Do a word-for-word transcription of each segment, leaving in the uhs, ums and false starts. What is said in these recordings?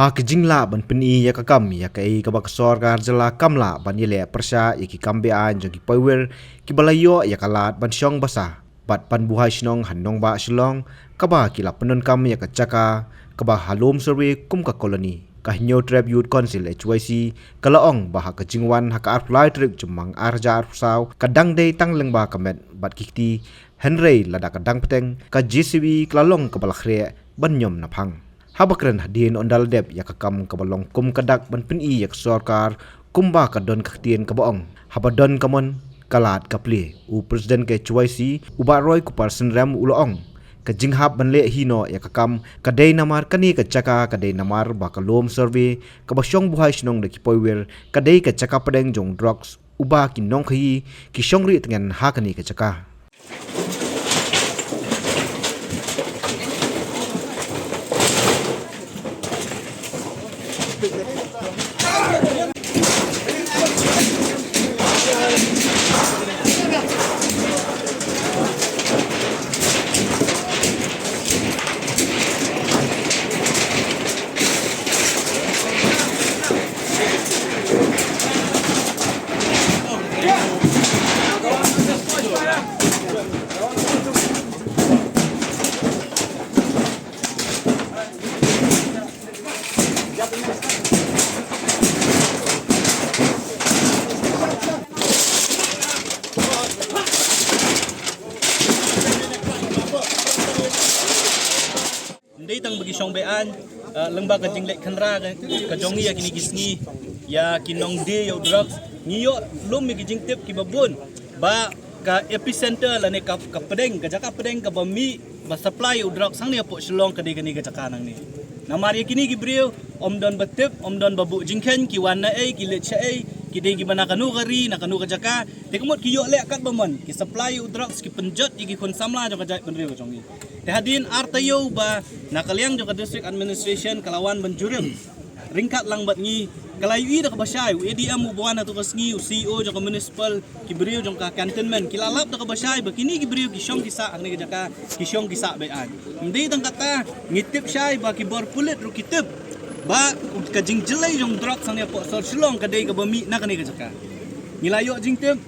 Ha ka jinglah ban pyni ïa ka kam ïa kaei kaba ka sorkar jylla kam lah ban ïaleh pyrshah ïa ki kam beaiñ jong ki poiwir kiba la ïoh ïa ka lad ban shong basa bad ban buhai shnong ha nongbah Shillong, kaba ki la pyndonkam ïa ka jaka kaba ha Lum Survey kum ka colony. Ka Hynñiewtrep Youth Council, H Y C, ka la ong ba ha ka jingwan ha ka arphew lai tarik Jymmang ar hajar arphew saw ka dang dei tang lyngba ka met bad ki kti, hynrei lada ka dang bteng ka J C B ka la long kaba la khreh ban ñiom naphang. Haba kren hadien ynda la dep ïa ka kam kaba long kum ka dak ban pyni ïa ka sorkar kumba ka don ka ktien kaba ong, haba don ka mon ka lad ka plie, u President ka H Y C, u Bah Roy Kupar Synrem, u la ong, ka jinghap ban leh hi noh ïa ka kam ka dei namar kane ka jaka ka dei namar ba ka Lum Survey kaba shong buhai shnong da ki poiwir ka dei ka jaka pdeng jong u drugs, uba ki nongkhaïi ki shong rieh tngen ha kane ka jaka. Ym dei tang ba ki shong beaiñ, eh, lyngba ka jingleh khynra ka, ka jong ngi ïa kine ki sngi, ïa ki nongdie ïa u drugs, ngi ïoh lum ïa ki jingtip kiba bun ba ka epicenter lane ka, ka pdeng, ka jaka pdeng kaba mih ba supply ïa u drugs hangne hapoh Shillong ka dei kane ka jaka nangne. Namar ïa kine ki briew ym don ba tip, ym don ba buh jingkheiñ, ki wan naei, ki leit shaei, ki dei kiba na kano ka ri, na kano ka jaka, te ka mut ki ïoh leh katba mon, ki supply ïa u drugs, ki pynjot ïa ki khun samla jong ka jaitbynriew ka jong ngi. Te hadien ar taïew ba na ka liang jong ka District Administration ka la wan ban jurip ryngkat lang bad ngi, ka la ïohi da kaba shai, u A D M uba wan ha tu ka sngi, u C E O jong ka municipal, ki briew jong ka cantonment, ki la lap da kaba shai ba kine ki briew ki shong ki sah ha kane ka jaka, ki shong ki sah beaiñ. Ym dei tang kata, ngi tip shai ba ki bor pulit ruh ki tip ba ka jingjlei jong drugs hangne hapoh sor Shillong ka dei kaba mih na kane ka jaka. Ngi la ïoh jingtip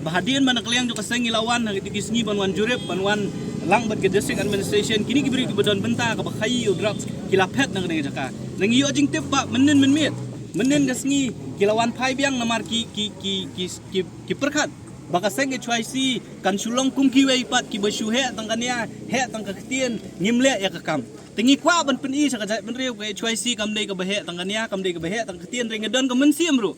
ba hadien ba na ka liang jong ka seng ngi la wan ha kito ki sngi ban wan jurip, ban wan lang bad ka District Administration, kine ki briew kiba don bynta kaba khaïi ïa u drugs ki la phet na kane ka jaka. Ngi ïoh jingtip ba mynnin mynmiet, mynnin ka sngi ki la wan phai biang namar ki, ki, ki, ki, ki, ki pyrkhat ba ka seng H Y C kan shu long kum kiwei pat kiba shu heh tang ka nia, heh tang ka ktien, ngim leh ïa ka kam. Te ngi kwah ban pyni sha ka jaitbynriew ka H Y C kam dei kaba heh tang ka nia, kam dei kaba heh tang ka ktien, hynrei nga don ka mynsiem ruh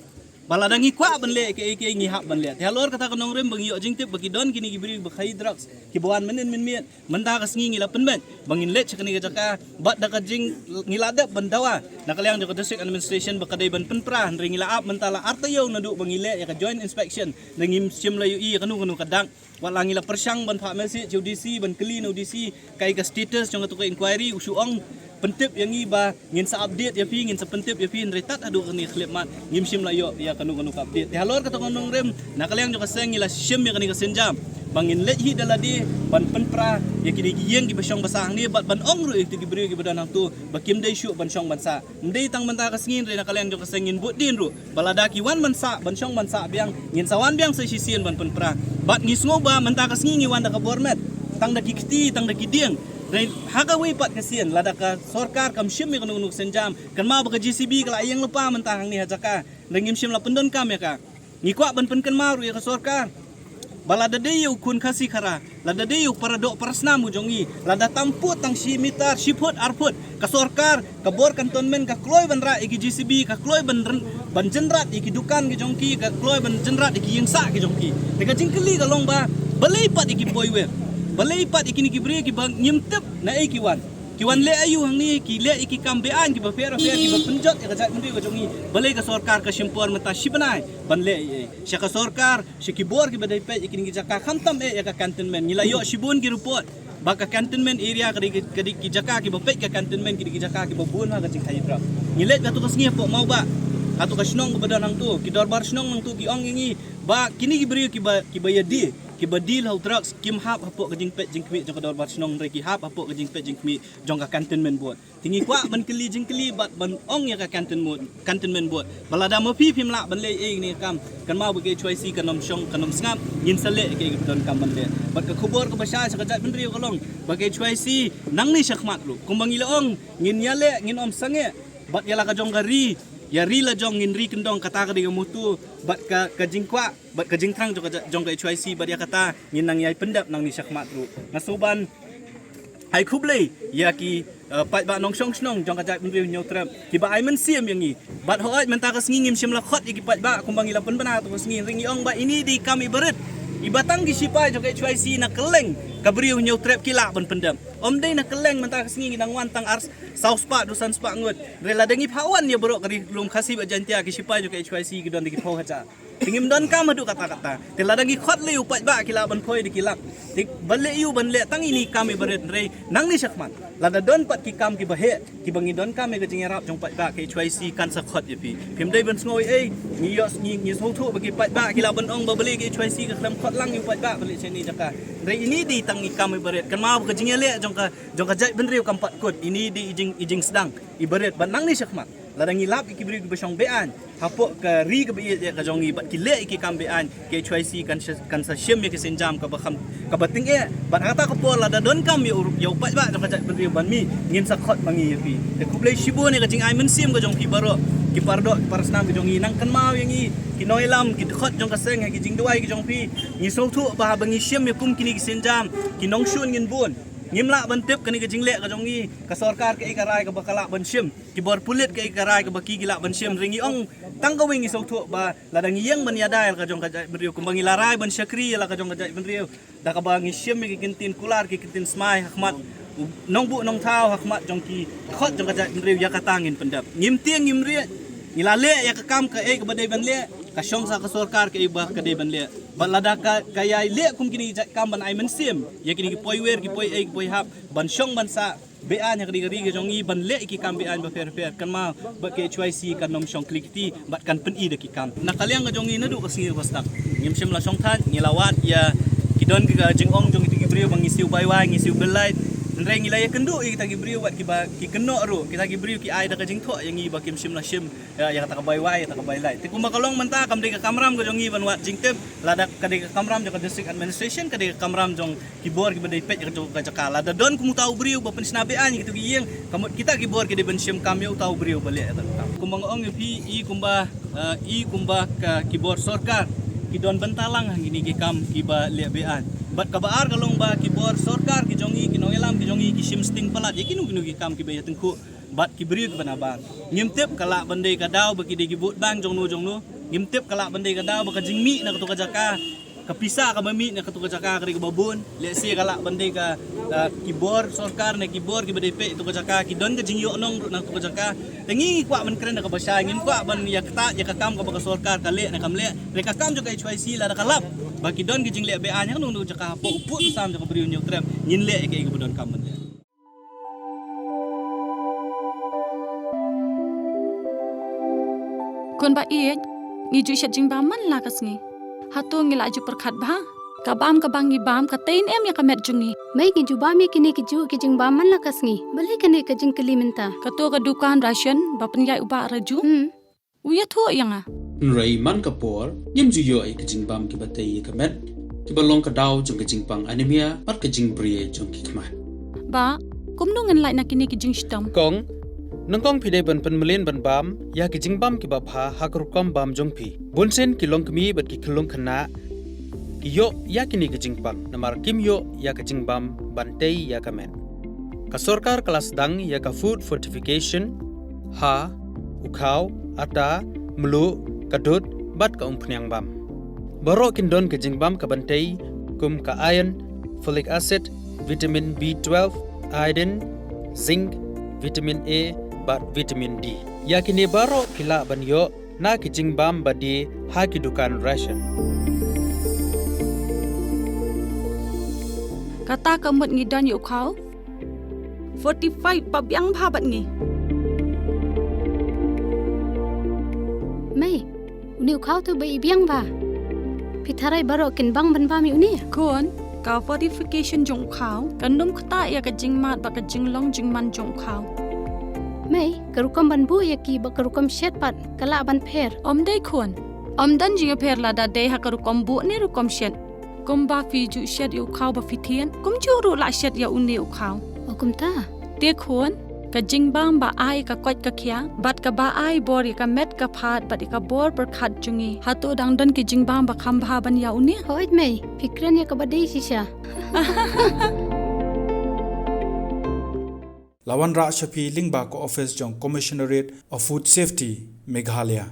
ba lada ngi kwah ban leh kaei kaei ngi hap ban leh. Te halor kata ka nongrim ba ngi ïoh jingtip ba ki don kine ki briew ba khaïi drugs kiba wan mynnin mynmiet, mynta ka sngi ngi la pynbeit ba ngin leit sha kane ka jaka, bad da ka jing ngi la dep ban dawa na ka liang jong ka District Administration ba ka dei ban pynpra, hynrei ngi la ap mynta la ar taïew naduh ba ngi leh ïa ka joint inspection, da ngim shym la ïohi ïa kano kano ka dak. Wat la ngi la pyrshang ban phah message ïa u D C, ban kylli na u D C kaei ka status jong katu ka inquiry, u shu ong pyntip ïa ngi ba ngin sa update ïa phi, ngin sa pyntip ïa phi, hynrei tad haduh kane ka khyllipmat ngim shym la ïoh ïa kano kano ka update. Te halor kata ka nongrim, na ka liang jong ka seng ngi la shim ïa kane ka sienjam ba ngin leit hi da lade ban pynpra ïa kine ki ïing kiba shong ba sah hangne, bad ban ong ruh ïa kito ki briew kiba don hangto ba kim dei shuh ban shong ban sah. Ym dei tang mynta ka sngi, hynrei na ka liang jong ka seng ngin bud dien ruh ba lada ki wan ban sah, ban shong ban sah biang, ngin sa wan biang sa shisien ban pynpra. Bad ngi sngew ba mynta ka sngi ngi wan da ka bor met, tang da ki kti, tang da ki dieng. Hynrei ha kawei pat ka sien, lada ka sorkar kam shim ïa kano kano ka sienjam, kynmaw ba ka J C B ka la ïeng lypa mynta hangne ha jaka, hynrei ngim shym la pyndonkam ïa ka. Ngi kwah ban pynkynmaw ruh ïa ka sorkar ba lada dei ïa u khun Khasi Khara, lada dei ïa u para doh para snam u jong ngi, lada tam pud tang shi mitar, shi phut ar phut, ka sorkar, ka bor cantonment ka kloi ban rah ïa ki J C B, ka kloi ban ryn-, ban jynrat ïa ki dukan ki jong ki, ka kloi ban jynrat ïa ki ïing sah ki jong ki. Te ka jingkylli ka long ba balei pat ïa ki poiwir, balei pat ïa kine ki briew kiba ngim tip naei ki wan. Ki wan leh aïu hangne, ki leh ïa ki kam beaiñ kiba pher bapher, kiba pynjot ïa ka jaitbynriew ka jong ngi. Balei ka sorkar ka shim por mynta shi bnai ban leh ei ei sha ka sorkar, sha ki bor kiba dei peit ïa kine ki jaka, khamtam eh ïa ka cantonment. Ngi la ïoh shibun ki report ba ka cantonment area ka dei ki, ka dei ki jaka kiba peit ka cantonment ki dei ki jaka kiba bun ha ka jingkhaïi drug. Ngi leit katu ka sngi hapoh Mawbah, katu ka shnong kaba don hangto, ki dorbar shnong hangto ki ong ïa ngi ba kine ki briew kiba, kiba ïadie Kiba deal ha u drugs kim hap hapoh ka jingpeit jingkhmih jong ka dorbar shnong, hynrei ki hap hapoh ka jingpeit jingkhmih jong ka cantonment board. Te ngi kwah ban kylli jingkylli bad ban ong ïa ka cantonment, cantonment board ba lada ma phi phim lah ban leh ei ne kam, kan mut ba ka H Y C kan ym shong, kan ym sngap, ngin sa leh ïa kaei kaba donkam ban leh. Bad ka khubor kaba shai sha ka jaitbynriew ka long ba ka H Y C nangne shakhmat ruh, kumba ngi la ong, ngin ïaleh, ngin ym sangeh. Bad ïa la ka jong ka ri, ïa ri la jong ngin ri kyndong, kata ka dei ka motto. Bad ka, ka jingkwah bad ka jingthrang jong ka, jong ka H Y C, bad ïa kata ngin nang ïai pyndep nangne shakhmat ruh. Nga sngewbha ban ai khublei ïa ki, eh, paidbah nongshong shnong jong ka jaitbynriew Hynñiewtrep kiba ai mynsiem ïa ngi. Bad hooid, mynta ka sngi ngim shym la khot ïa ki paidbah kumba ngi la pynbna ha kato ka sngi, hynrei ngi ong ba ine i dei i kam iba rit, iba tang ki shipai jong ka H Y C na kylleng ka briew Hynñiewtrep ki lah ban pyndep. Ym dei na kylleng, mynta ka sngi ngi dang wan tang ar, saw spah, du san spah ngut. Hynrei lada ngi phah wan ïa baroh ka ri lum Khasi bad Jaiñtia, ki shipai jong ka H Y C ki don da ki phew hajar. Te ngim donkam haduh katta katta. Te lada ngi khot lei u paidbah ki lah ban poi da ki lak. Te ba leh ïa u ban leh tang ine i kam iba rit, hynrei nangne shakhmat lada don pat ki kam kiba heh kiba ngi donkam ïa ka jingïarap jong paidbah, ka H Y C kan sa khot ïa phi. Phim dei ban sngew ei ei, ngi ïoh, ngi, ngi sngewthuh ba ki paidbah ki lah ban ong ba balei ka H Y C ka khlem khot lang ïa u paidbah ban leh shane jaka. Hynrei ine i dei tang i kam iba rit, kan mut ba ka jingïaleh jong ka, jong ka jaitbynriew kam pat kut. Ine i dei i jing, i jingsdang iba rit. Bad nangne shakhmat lada ngi lap ïa ki briew kiba shong be-aiñ hapoh ka ri kaba ïeit ïa ka jong ngi bad ki leh ïa ki kam be-aiñ, ka H Y C kan sa, kan sa shim ïa ka sienjam kaba kham, kaba tyngeh. Bad ha kata ka por lada donkam ïa u, ïa u paidbah jong ka jaitbynriew ban mih, ngin sa khot ma ngi ïa phi. Te khublei shibun ïa ka jingai mynsiem ka jong phi baroh, ki paradoh, ki parasnam ka jong ngi, nang kynmaw ïa ngi ki nongïalam, ki dkhot jong ka seng ha ki jingduwai ka jong phi. Ngi sngewthuh ba haba ngi shim ïa kum kine ki sienjam, ki nongshun ngin bun. Ngim lah ban tip kane ka jingleh ka jong ngi, ka sorkar kaei ka rai kaba ka lah ban shim, ki bor pulit kaei ka rai kaba ki, ki lah ban shim. Hynrei ngi ong tang kawei, ngi sngewthuh ba lada ngi ïeng ban ïada ïa la ka jong ka jaitbynriew, kumba ngi la rai ban shakri ïa la ka jong ka jaitbynriew da kaba ngi shim ïa ki kyntien kular, ki kyntien smai ha khmat u nongbuh nongthaw, ha khmat jong ki dkhot jong ka jaitbynriew, ïa kata ngin pyndep. Ngim tieng ngim rieh, ngi la leh ïa ka kam kaei kaba dei ban leh, ka shong sha ka sorkar kaei ba ka dei ban leh. Bad lada ka, ka ïai leh kum kine ki jait kam ban ai mynsiem ïa kine ki poiwer, ki poiei, ki poihap, ban shong ban sah be-aiñ ha kane ka ri ka jong ngi, ban leh ïa ki kam be-aiñ bapher bapher, kan mut ba ka H Y C kan ym shong khlieh kti bad kan pyni da ki kam. Na ka liang ka jong ngi naduh ka sngi kaba start ngim shym la shong thait, ngi la wad ïa ki don ki ka jingong jong kita ki briew ba ngi siew bai wai, ngi siew bill light. Hynrei ngi la ïakynduh ïa kita ki briew bad kiba ki kynnoh ruh, kita ki briew ki ai da ka jingthoh ïa ngi ba kim shym la shim ïa, ïa kata ka bai wai, ïa kata ka bai light. Te kumba ka long mynta, kam dei ka kamram ka jong ngi ban wad jingtip, lada ka dei ka kamram jong ka district administration, ka dei ka kamram jong ki bor kiba dei peit ïa kato ka jaka. Lada don kum uta u briew ba pynshna be-aiñ ïa kito ki ïing, ka mut kita ki bor ki dei ban shim kam ïa uta u briew ba leh ïa kato ka kam. Kumba nga ong ïa phi, i kumba, eh, i kumba ka ki bor sorkar ki don bynta lang ha kine ki kam kiba leh be-aiñ. Bad kaba ar ka long ba ki bor sorkar ki jong ngi, ki nongïalam ki jong ngi ki shim sting palat ïa kino kino ki kam kiba ïatyngkhuh bad ki briew kiba na bar. Ngim tip, ka lah ban dei ka daw ba ki dei ki vote bank jongno jongno. Ngim tip, ka lah ban dei ka daw ba ka jingmih na kato ka jaka, ka pisa kaba mih na kato ka jaka ka dei kaba bun. Lehse ka lah ban dei ka, ah, ki bor sorkar ne ki bor kiba dei peit ïa kato ka jaka ki don ka jingïohnong ruh na kato ka jaka. Te ngi kwah ban kren da kaba shai, ngim kwah ban ïa ktah ïa ka kam kaba ka sorkar ka leh ne kam leh. Hynrei ka kam jong ka H Y C lada ka lap ba ki don ki jingleh be-aiñ ha kano kano ka jaka hapoh u pud u sam jong ka briew Hynñiewtrep, ngin leh ïa kaei kaba donkam ban leh. Khun ba ïeit, ngi ju shet jingbam man la ka sngi. Hato ngi la ju pyrkhat bha? Ka bam kaba ngi bam ka tei ne em ïa ka met jong ngi? Mei, ngi ju bam ïa kine ki ju ki jingbam man la ka sngi. Balei kane ka jingkylli mynta? Kato ka dukan ration ba pynïaid u Bah Raju. Hmm. U ïathuh ïa nga. Hynrei man ka por, ngim ju ïoh ïa ki jingbam kiba tei ïa ka met, kiba long ka daw jong ka jingpang anemia bad ka jingbriew jong ki khmat. Bah, kumno ngin lait na kine ki jingshitom? Kong, nyngkong phi dei ban pynmlien ban bam ïa ki jingbam kiba bha ha ka rukom bam jong phi. Bunsien ki longkmie bad ki khyllung khynnah ki ïoh ïa kine ki jingpang namar kim ïoh ïa ka jingbam ban tei ïa ka met. Ka sorkar ka la sdang ïa ka food fortification ha u khaw, ata, mluh, ka dud bad ka umphniang bam. Baroh kin don ka jingbam ka ban tei kum ka iron, folic acid, vitamin B twelve, iodine, zinc, vitamin A bad vitamin D. Ïa kine baroh phi lah ban ïoh na ki jingbam ba die ha ki dukan ration. Kata ka mut ngi don ïa u khaw fortified ba biang bha bad ngi. Mei, une u khaw te ba i biang bha. Ki tharai baroh kin bang ban bam ïa une. Khun, ka fortification jong u khaw kan ym ktah ïa ka jingmad bad ka jinglong jingman jong u khaw. Mei, ka rukom ban buh ïa ki bad ka rukom shet pat ka lah ban pher. Ym dei khun. Ym don jingïapher lada dei ha ka rukom buh ne rukom shet. Kumba phi ju shet ïa u khaw ba phi thied, kumjuh ruh lah shet ïa une u khaw. O kumta. Te khun, ka jingbam ba ai ka koit ka khiah bad kaba ai bor ïa ka met ka phad bad ïa ka bor pyrkhat jong ngi, hato dang don ki jingbam ba kham bha ban ïa une? Hooid mei, phi kren ïa kaba dei shisha. La wanrah sha phi lyngba ka office jong Commissionerate of Food Safety, Meghalaya.